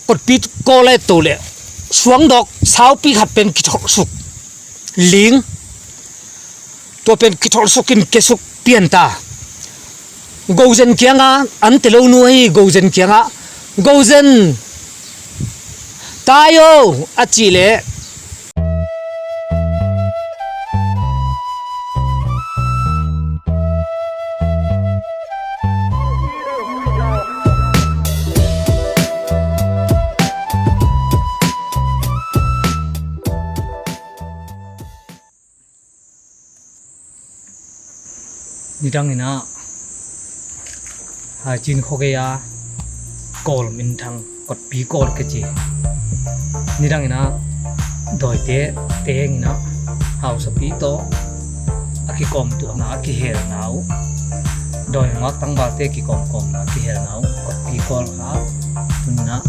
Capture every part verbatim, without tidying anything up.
Kotpi kawl a et to leh suangdawk saupi khat pen kitholhsuk ling, tua pen kitholhsuk in kiasuk pian ta. Gozen kiangah an telonu ahi, Gozen kiangah, "Gozen, tai o," a cih leh, nidang in ah Haicin khuagei a kawl minthang Kotpi kawl kici. Nidang in ah dawite teng in ah hausapi tawh a kikawmtuahna, a kihelna uh, dawi nuak tangvalte kikawmkawmna, a kihelna uh Kotpi kawl kha tuni in ah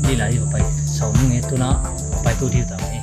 lila hi va pai sawm nge, tuni in ah va pai tu dih ta hi.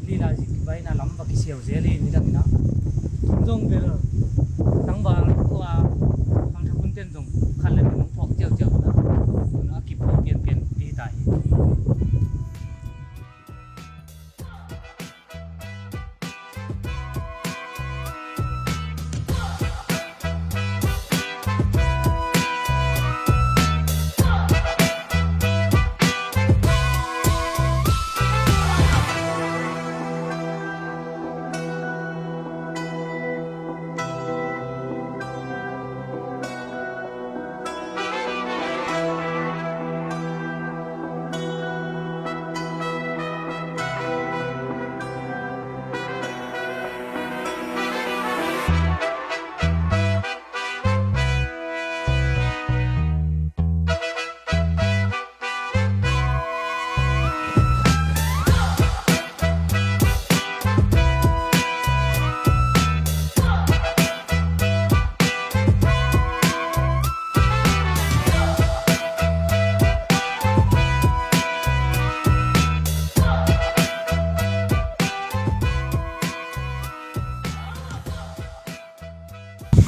Lila zik kibaina lam va kisiau zel hi. Nidang in ah tun zong bel tangval khua khangthak hunten zong khat le nih nong phawk ciauciau na, tun a kiphawk pianpian dih ta hi.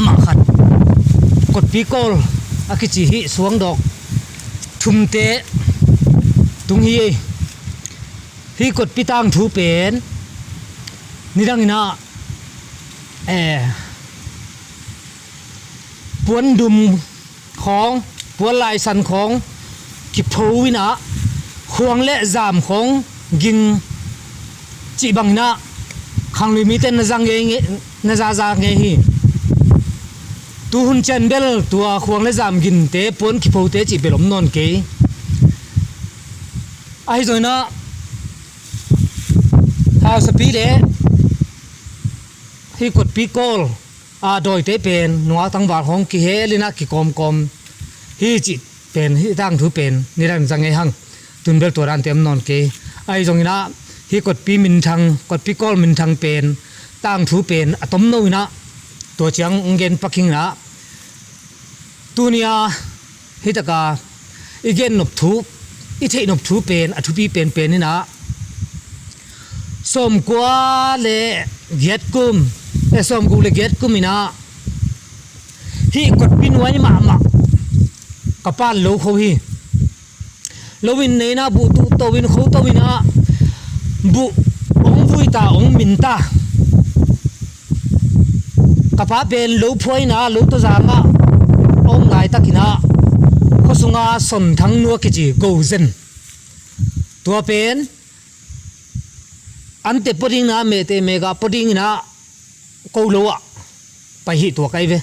Mah khat Kotpi kawl a kici hih suangdawk thumte tung hi. Hih Kotpi tangthu pen nidang in ah, eh, puandum khawng, puanlaisan khawng kipho in ah, khuang le zam khawng gin cih bang in ah khanglui mite na za ngei, na zaza ngei hi. Tuhun ciang bel tua khuang le zam ginte, puan kiphote cih bel om nawn kei. Ahi zongin ah hausapi le hih Kotpi kawl a dawite pen nungak tangval khawng kihel in ah kikawmkawm hi cih pen, hih tangthu pen nidang in za ngei hang. Tun bel tua dante om nawn kei. Ahi zongin ah Hih kotpi minthang, kotpi kawl minthang pen tangthu pen a tomno inah, tua ciang hong gen pak ing inah, tunia hitaka i gen nop thu, i theih nop thu pen a thupi penpen inah, sawmkua le giat kum, eh, sawmguk le giat kum inah hih kotpi nuai mahmah ka pan lo kho hi. Lo in nei inah buh tuh to in kho to inah buh hong vui ta, hong min ta. Ka pa pen lo phuai inah lo tawzangah a om laitak inah khua sunga sonthang nua kici gozen, tua pen ante pua ding inah, mehte mehgah pua ding inah ko lo ah pai hi tuak ahi ve,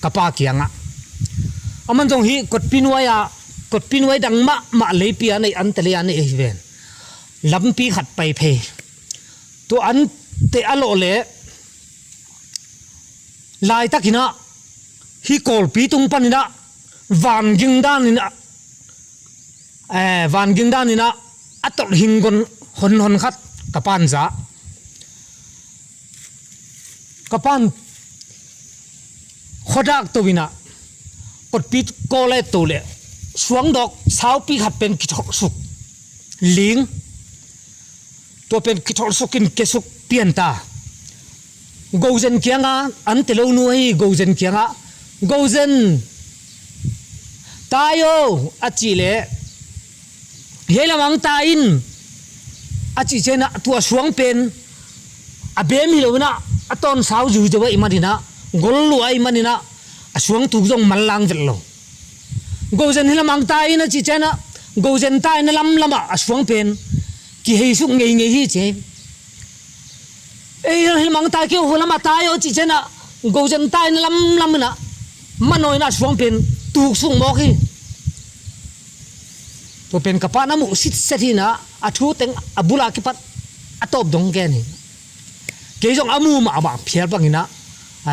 ka pa kiangah. Aman zong hih kotpi nuai ah, kotpi nuai dang mahmah leipi a nei, ante lei a nei ahi ven. Lampi khat pai phei. Tua ante a lawh leh laitak inah hih kawlpi tung pan inah van ging dan inah, eh, van ging dan inah a tolh hinggon honhon khat ka pan za. Ka pan khuadak to inah kotpi kawl a et to leh suangdawk saupi khat pen kitholhsuk ling. Tua pen kitholhsuk in kiasuk pian ta. Gozen kiangah, ante lo nu ahi gozen kiangah, "Gozen, tai aw," a cih leh, "Hiai lamang tai in," a cih ciangah tua suang pen a bem hi lo inah, a tawn sau zuizeu ahih man inah, gol lua ahih man inah, a suang tuk zong manlang vet lo. "Gozen, hih lamang tai in," a cih ciangah gozen tai na lamlamah a suang pen kihei suk ngeingei hi ci. "Ei, hih lamang tai kei, hua lamah tai aw," a cih ciangah gozen tai na lamlam inah manawi inah a suang pen tuk suk mawk hi. Tua pen ka pa na muh sitset hi inah, a thu teng a bul a kipat a tawp dong gen hi. Kei zong a mu mahmah phial bang inah,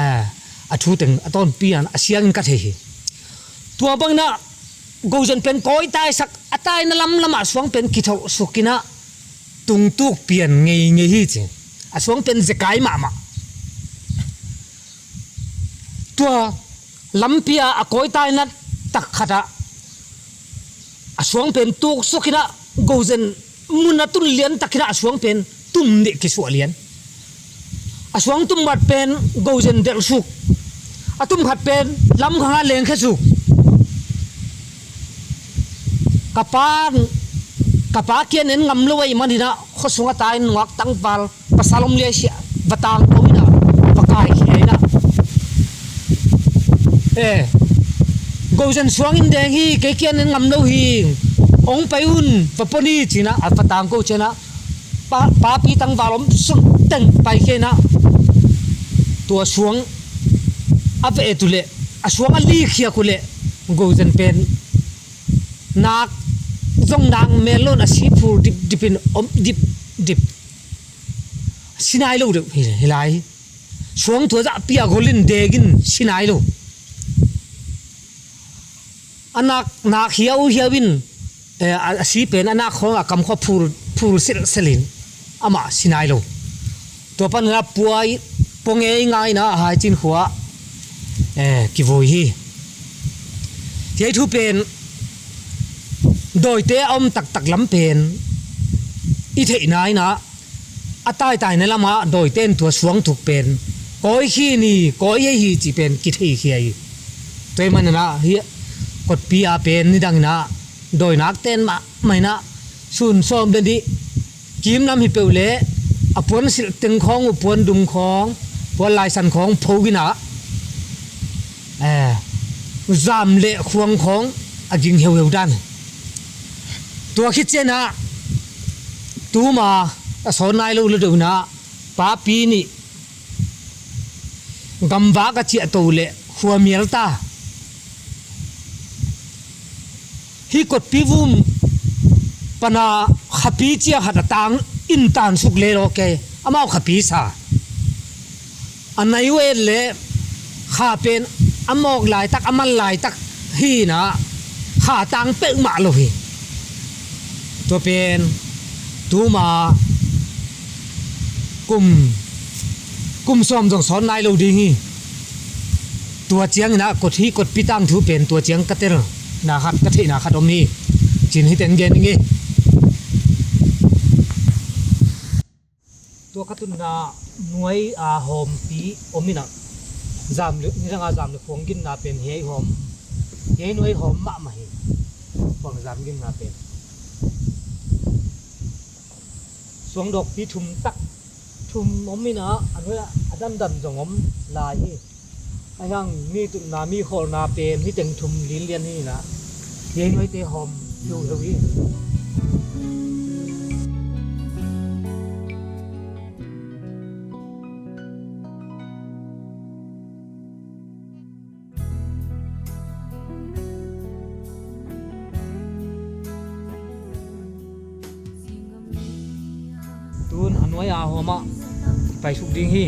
eh, a thu teng a tawnpi a siangin ka thei hi. Tua bang inah gozen pen kawi taisak, a tai na lamlamah a suang pen kitholhsuk inah tungtuk pian ngeingei hi ci. A suang pen zekai mahmah. Tua lampi ah a kawi tai na tak khatah a suang pen tuksuk inah gozen mun a tun lian tak inah a suang pen tum nih kisuah lian. A suang tum mat pen gozen delhsuk. A tum khat pen lamkhang ah lengkhesuk. Ka pa, ka pa kian en ngam lo ahih man inah khua sungah tai in nuak tangval pasal om liaisiah va tangko inah va kaikhia inah, "Eh, gozen suang in deng hi, kei kian en ngam lo hi, hong pai un, va pua ni," ci inah a va tangko ciangah pa, papi tangval om sung teng paikhia inah tua suang a va et uh leh, a suang a likhiak uh leh gozen pen nak zong nak mel lo in a si phur dipdip in om dipdip. Si nai lo deuh hi, hi lai. Suang tua zahpi a gol in deng in si nai lo. A nak, nak hiauhiau in, eh, a, a si pen a nak khawng a kam khua phur, phur silhsilh in amah si nai lo. Tua pan inah pua, pua ngei ngai inah a haicin khua, eh, kivui hi. Hiai thu pen dawite a om taktak lam pen i theihna inah, a taitai na lamah dawite in tua suang tuk pen kawi khin hi, kawi hi hi cih pen kitheikhia hi. Tua ahih man inah hih kotpi ah pen nidang inah dawi nak ten mahmah inah sun sawm le nih kim lam hi peuh leh a puan silh teng khawng uh, puan dum khawng, puan laisan khawng pho inah, eh, zam le khuang khawng a ging heuheu dan. Tua khit ciangah tuma a sawn nai lo le deuh inah papi nih gamvak a ciahto leh khuamial ta. Hih kotpi vum pana khapi cia khat a tang in tansuk le law kei, amau khapi sa. A nai uh et leh kha pen a mawk laitak, a man laitak hi inah kha tang peuhmah lo hi. Tua pen tuma Kum, kum sawm zong sawn nai lo ding hi. Tua ciangin ah kot hi, kotpi tangthu pen tua ciang ka telna khat, ka theihna khat om hi. Cin hih teng gen ing ei. Tua ka tunna nuai a hawmpi om in ah, zam le, nidang a zam le phuang ginna pen hiai hawm, hiai nuai hawm mahmah hi. Phuang zam ginna pen suang dawkpi thum tak thum om in ah, a nuai ah a dandan zong om lai hi. Ahi hang mi tutna, mi khawlna pen hih teng thum linlian hi in ah, hiai nuaite hawm hiuhiu hi. Tun a nuai a hawm ah kipaisuk ding hi.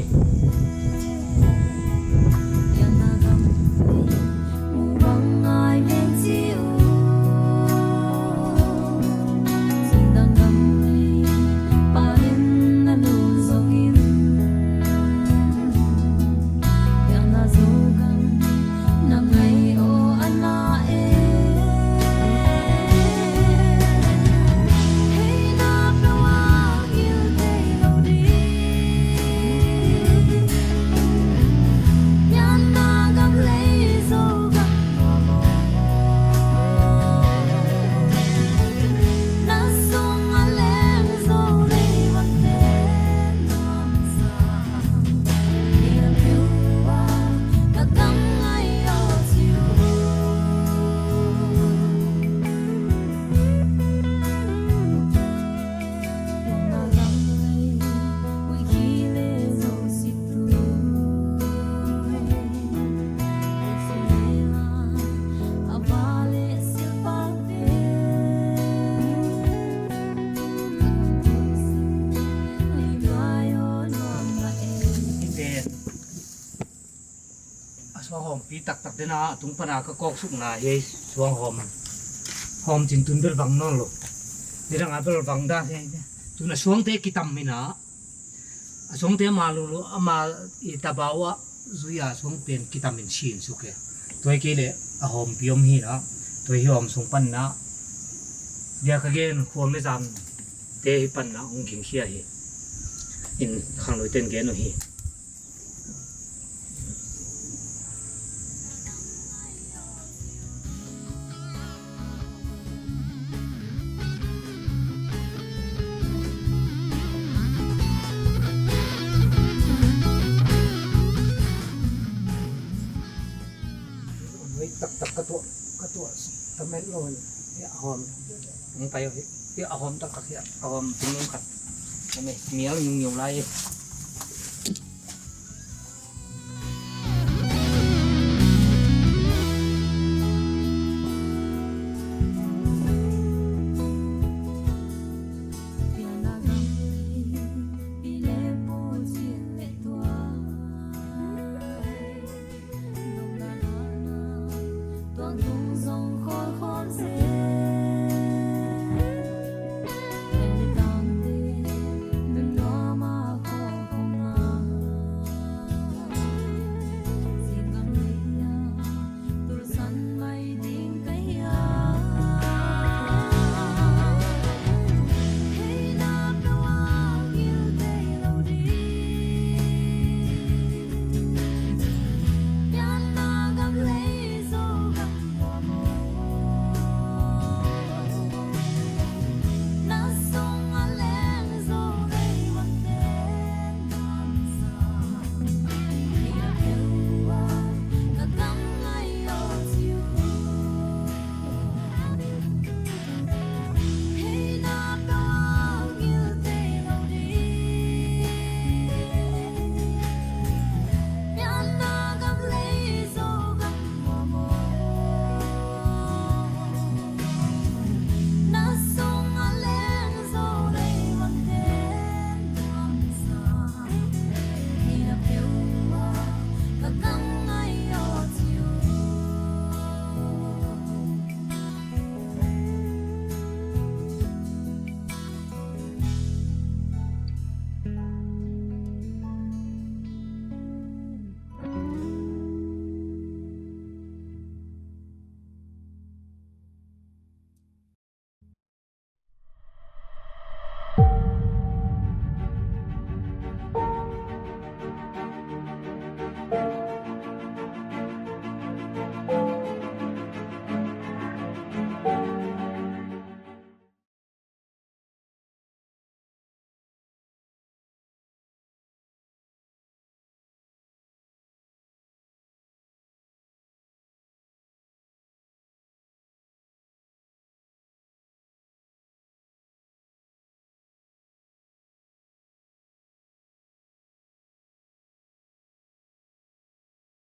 A suanghawmpi taktak dena a tung pana ka kawksukna hi. Suanghawm, hawm cin tun bel vang nawn lo. Nidang a bel vang dan hi. Tun a suangte kitam in ah, a suangte ama lulu, ama i tabau ah zui a suang pen kitam in sin suk hi. Tua hi kei leh a hawmpi om hi in ah, tua hi hawm sung pan in ah, dia ka gen khuam le zamte hi pan in ah hong gingkhia hi. In khangluite in gen uh hi. Nuai taktak ka tuah, ka tuah tamet lo in. Hiah a hawm. Hong pai uh hi. Hiah a hawm taktak hiah. A hawm tungnung khat. Mial ngiungeu lai hi.